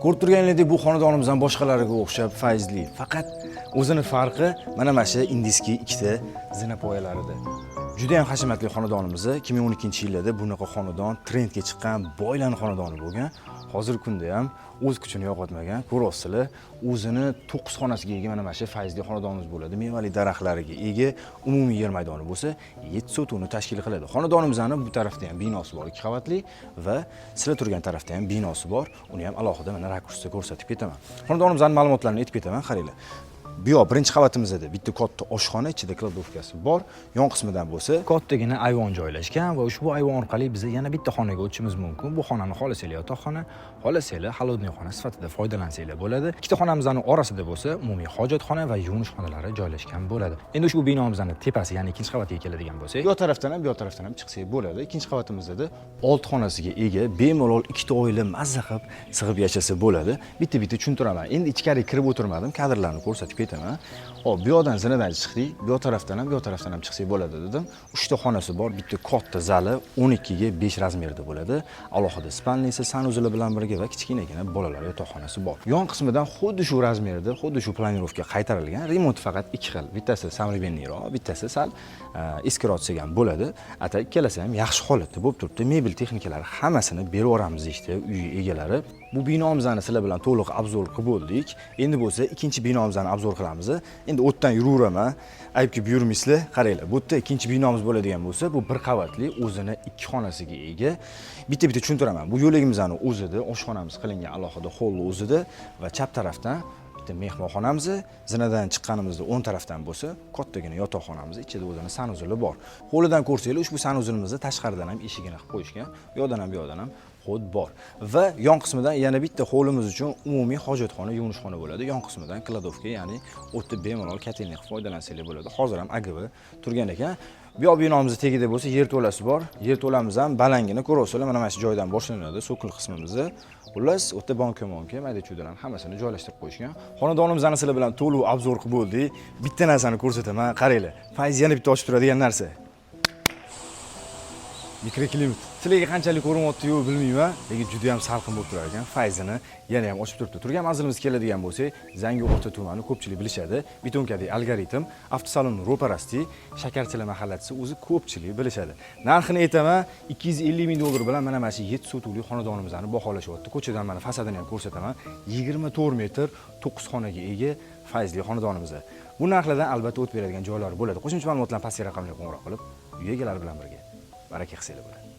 Ko'rib turganingizdek, bu xonadonimiz ham boshqalariga o'xshab fayzli. Faqat o'zini farqi mana shu индийский ikkita zinapoyalarida. Juda ham hashamatli xonadonimiz. 2012-yillarda bunaqa xonadon trendga chiqqan, boylarning xonadoni bo'lgan. Hozirgi kunda ham o'z kuchini yo'qotmagan. Ko'ryapsizlar, o'zini 9 xonasiga ega mana shu fayzli xonadonimiz bo'ladi. Mevali daraxtlariga ega, umumiy yer maydoni bo'lsa 7 sotixni tashkil qiladi. Xonadonimizni bu tarafda ham binosi bor, 2 qavatli, va sizlar turgan tarafda ham binosi bor. Uni ham alohida mana rakursda ko'rsatib ketaman. Xonadonimizning ma'lumotlarini aytib ketaman, qaranglar. Bu yoq birinchi qavatimizda bitta katta oshxona, ichida кладовка si bor. Yon qismidan bo'lsa kattagina ayvon joylashgan va ushbu ayvon orqali biz yana bitta xonaga o'tishimiz mumkin. Bu xonani xohlasanglar yotoqxona, xohlasanglar холодный xona sifatida foydalansanglar bo'ladi. Ikkita xonamizning orasida bo'lsa umumiy hojatxona va yuvinish xonalari joylashgan bo'ladi. Endi ushbu binomizning tepasi, ya'ni ikkinchi qavatga keladigan bo'lsak, bu tarafdan ham, bu tarafdan ham chiqsak bo'ladi. Ikkinchi qavatimizda olti xonasiga ega, bemalol ikkita oila mazza qilib sig'ib yashasa bo'ladi. Bitta-bitta tushuntiraman. Endi ichkariga kirib o'tirmadim, kadrlarni ko'rsatib ketaman. Xo'p, bu yoqdan zinadan chiqdik, bu yoq tarafdan ham, bu yoq tarafdan ham chiqsak bo'ladi dedim. Uchta xonasi bor, bitta katta zali 12 ga 5 размер da bo'ladi. Alohida спальня si, санузел i bilan birga va kichkinagina bolalar yotoqxonasi bor. Yon qismidan xuddi shu размер da, xuddi shu планировка qaytarilgan. Remont faqat ikki xil. Bittasi современный roq, bittasi sal eskiroq desak ham bo'ladi. Ata ikkalasi ham yaxshi holatda bo'lib turibdi. Mebel texnikalari hammasini berib yuboramiz deyishdi uy egalari. Bu binomizni sizlar bilan to'liq обзор qilib bo'ldik. Endi bo'lsa ikkinchi binomizni обзор qilamiz. Endi o'tdan yuraveraman. Aybga buyurmaysizlar. Qaranglar, bu yerda ikkinchi binomiz bo'ladigan bo'lsa, bu bir qavatli, o'zini ikki xonasiga ega. Bitta-bitta tushuntiraman. Bu yo'lagimizni o'zida oshxonamiz qilingan, alohida холл o'zida va chap tarafdan bitta mehmonxonamiz, zinadan chiqqanimizda o'ng tarafdan bo'lsa kattagina yotoqxonamiz, ichida o'zini санузел i bor. Hovlidan ko'rsanglar, ushbu санузел imizni tashqaridan ham eshigini qilib qo'yishgan. U yoqdan ham, bu yoqdan ham ход bor. Va yon qismidan yana bitta hovlimiz uchun umumiy hojatxona, yuvinishxona bo'ladi. Yon qismidan кладовка, ya'ni o'tda bemalol котельный qilib foydalansanglar bo'ladi. Hozir ham АГВ turgan ekan. Bu yoq binomizni tagida bo'lsa yerto'lasi bor. Yerto'lamiz ham balangina, ko'ryapsizlar, mana shu joydan boshlanadi цоколь qismimizni. Xullas, u yerda banka-monka, mayda-chuydalarni hammasini joylashtirib qo'yishgan. Xonadonimizni sizlar bilan to'liq обзор qilib bo'ldik. Bitta narsani ko'rsataman, qaranglar. Fayz yana bitta ochib turadigan narsa. Микроклимат. Sizlarga qanchalik ko'rinyapti yo'q bilmayman, lekin juda ham salqin bo'lib turar ekan. Fayzini yana ham ochib turibdi. Turgan manzilimizga keladigan bo'lsak, Zangi Ota tumani, ko'pchilik bilishadi. Betonkadagi Algoritm avtosalon ro'parasida Shakarchilar mahallasi, o'zi ko'pchilik bilishadi. Narxini aytaman, 250 ming dollar bilan mana shu 7 sotixli xonadonimizni baholashyapti. Ko'chadan mana fasadini ham ko'rsataman. 24 metr, 9 xonaga ega fayzli xonadonimiz. Bu narxlardan albatta o't beradigan joylari bo'ladi. Qo'shimcha ma'lumotlar pastki raqamga qo'ng'iroq qilib, uy egalari bilan birga baraka qilsanglar bo'ladi.